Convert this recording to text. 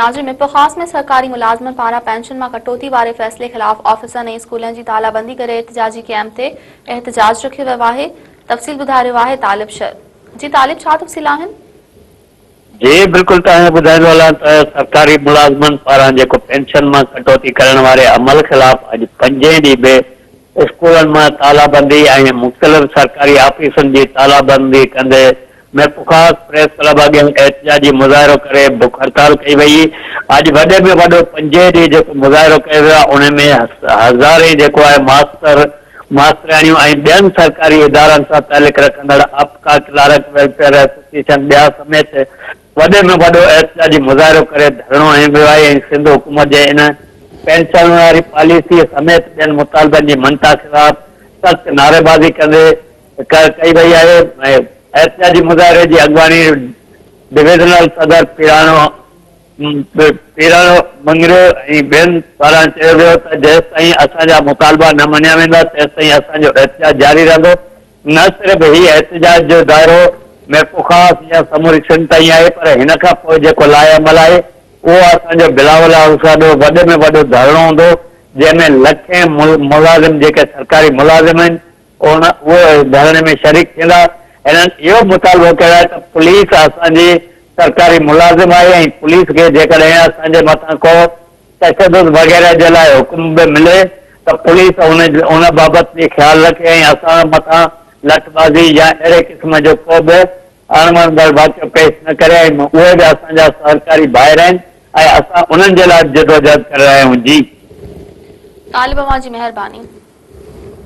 ناظرين ميرپورخاص ۾ سرڪاري ملازمن پاران پينشن مان ڪٽوتي واري فيصلي خلاف آفيسن ۽ اسڪولن جي تالا بندي ڪري احتجاجي ڪئمپ تي احتجاج رکيو ويو آهي تفصيل ٻڌائي رهيو آهي طالب شر جي طالب ڇا تفصيل آهن؟ جي بلڪل توهان کي ٻڌائيندو هلان ته سرڪاري ملازمن پاران جيڪو پينشن مان ڪٽوتي ڪرڻ واري عمل خلاف اڄ پنجين ڏينهن به اسڪولن مان تالا بندي ۽ مختلف سرڪاري آفيسن جي تالا بندي ڪندي ميرپورخاص پريس ڪلب اڳيان احتجاجي مظاهرو ڪري بک هڙتال ڪئي وئي. اڄ وڏي ۾ وڏو پنجين ڏينهن جيڪو مظاهرو ڪيو ويو آهي ان ۾ هزارين جيڪو آهي ماستر، ماسترياڻيون ۽ ٻين سرڪاري ادارن سان تعلق رکندڙ آپڪا ڪلارڪ ويلفيئر ايسوسيئيشن ٻيا سميت وڏي ۾ وڏو احتجاجي مظاهرو ڪري ڌرڻو هنيو ويو آهي ۽ سنڌ حڪومت جي ان پينشن واري پاليسي سميت ٻين مطالبن جي مڃتا خلاف سخت نعريبازي ڪندي ڪئي وئي آهي ۽ احتجاجي مظاهري جي اڳواڻي ڊويزنل صدر پيراڻو پيراڻو مڱريو ۽ ٻين پاران چيو ويو ته جيستائين اسان جا مطالبا نه مڃيا ويندا تيستائين اسان جو احتجاج جاري رهندو نه صرف هي احتجاج جو دائرو ميرپورخاص يا سموري سنڌ تائين آهي پر هن کان پوء جيڪو لائحه عمل آهي اهو اسان جو بلاول هائوس آڏو وڏي ۾ وڏو ڌرڻو هوندو جنهن ۾ لکين ملازم جيڪي سرڪاري ملازم آهن ان اهي ڌرڻي ۾ شريڪ ٿيندا. هنن اهو به مطالبو ڪيو آهي ته پوليس اسان جي سرڪاري ملازم آهي ۽ پوليس کي جيڪڏهن اسان جي مٿان ڪو تشدد وغيره جي لاء حڪم به ملي ته پوليس ان ان بابت به خيال رکي ۽ اسان مٿان لٺبازي يا اهڙي قسم جو ڪو به اڻوڻندڙ واقعو پيش نه ڪري ۽ اهي به اسان جا سرڪاري ڀائر آهن ۽ اسان انهن جي لاء به جدوجهد ڪري رهيا آهيون. جي. طالب اوهان جي مهرباني.